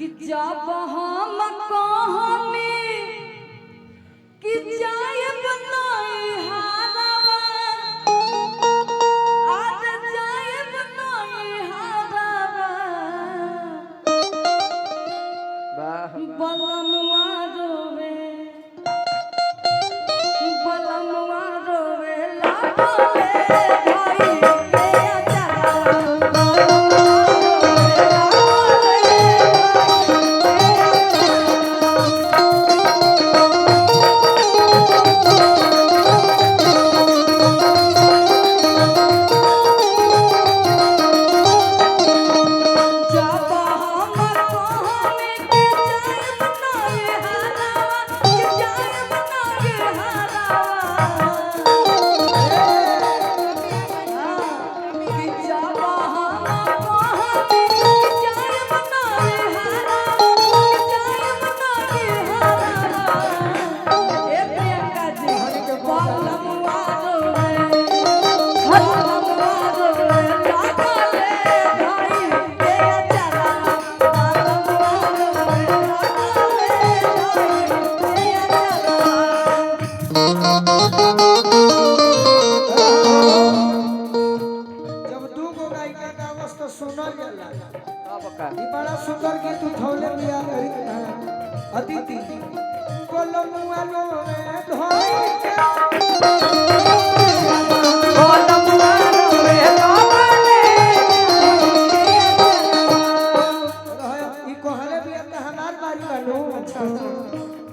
कि जब हम कहनी कि जायब नहीं हारवा, आज जायब नहीं हारवा, वाह। बलमुआ रोवे, बलमुआ रोवे लागले भाई के अचारवा, बलमुआ रोवे लागले भाई के अचारवा। जब हम कहनी कि जायब नहीं हारवा, कि जायब नहीं हारवा, कि जब हम कहनी कि जायब नहीं हारवा, कि जायब नहीं हारवा, ए प्रियंका जी, बलमुआ रोवे, बलमुआ रोवे लागले भाई के अचारवा, बलमुआ रोवे लागले भाई के अचारवा। जब दू गो गायिका गावस तो सुनल जाला। तब का? ई बड़ा सुंदर गीत उठौले बिया अदिति। कोलमुआ रोवे धोई के, बलमुआ रोवे लागले। रहे, ई कहले बिया त हमार बारी बानू। अच्छा अच्छा,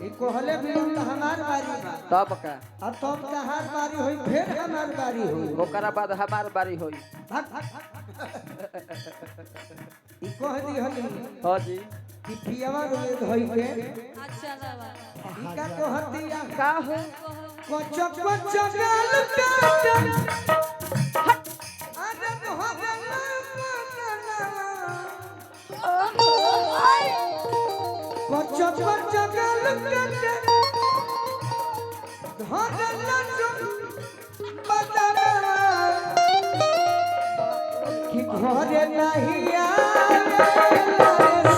ई कहले बिया त हमार बारी बा। तब का? आ तब तहार बारी होई, फिर हमार बारी होई। ओकरा बाद हमार बारी होई। भाग। ई कह दिहली हाँ जी। कि पियवा रोवे धोई के। अच्छा बाबा। ई का कहतिया? का हो? कच कच गाल काट, अरे तोहरा कच कच गाल काट, धरला बदनवा, कि घरे नहीं आवेला रे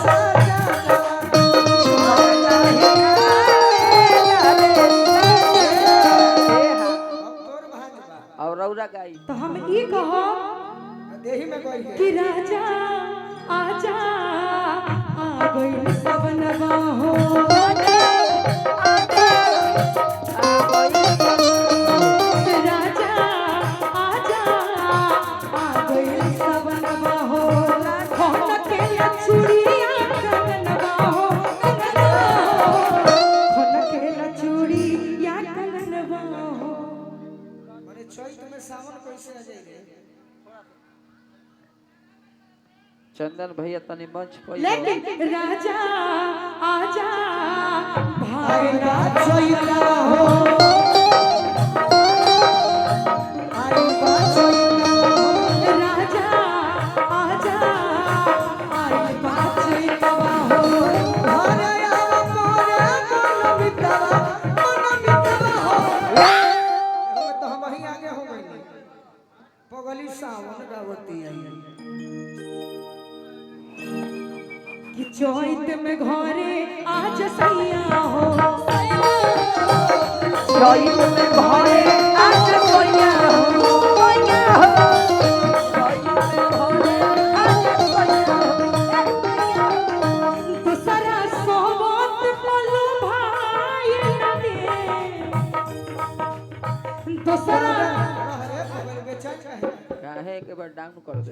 सजनवा, घरे नहीं आवेला रे सजनवा। अब तोर भाग बा। और रौरा गाई। तो हम ई कहब देही में गई है। कि राजा आजा, आ गइल सवनवा हो, राजा आजा, आ गइल सवनवा हो, खन के लचुड़िया कंगनवा हो, कंगनवा हो, खन के लचुड़िया कंगनवा हो। माने चैत में सावन कैसे आ जाई रे? चंदन भैया तनी मंच पर। लेकिन राजा आजा, भाई आई बा चैता हो, आई बा चैता हो। राजा आजा, आई बाचैतवा हो। घरे आव मोरे मन मितवा, मन मितवा हो। एहो तो हम ही आगे हो गइली। पगली सावन गावती आई। कि चैत में घरे आज सैया हो, चैत में घरे आज सोया हो, सोया हो। चैत में घरे आज सोया हो। दूसरा सोबत पलू भाई न दे, दूसरा रह रे पगली बेचैन काहे? काहे के बार डाउन कर दे।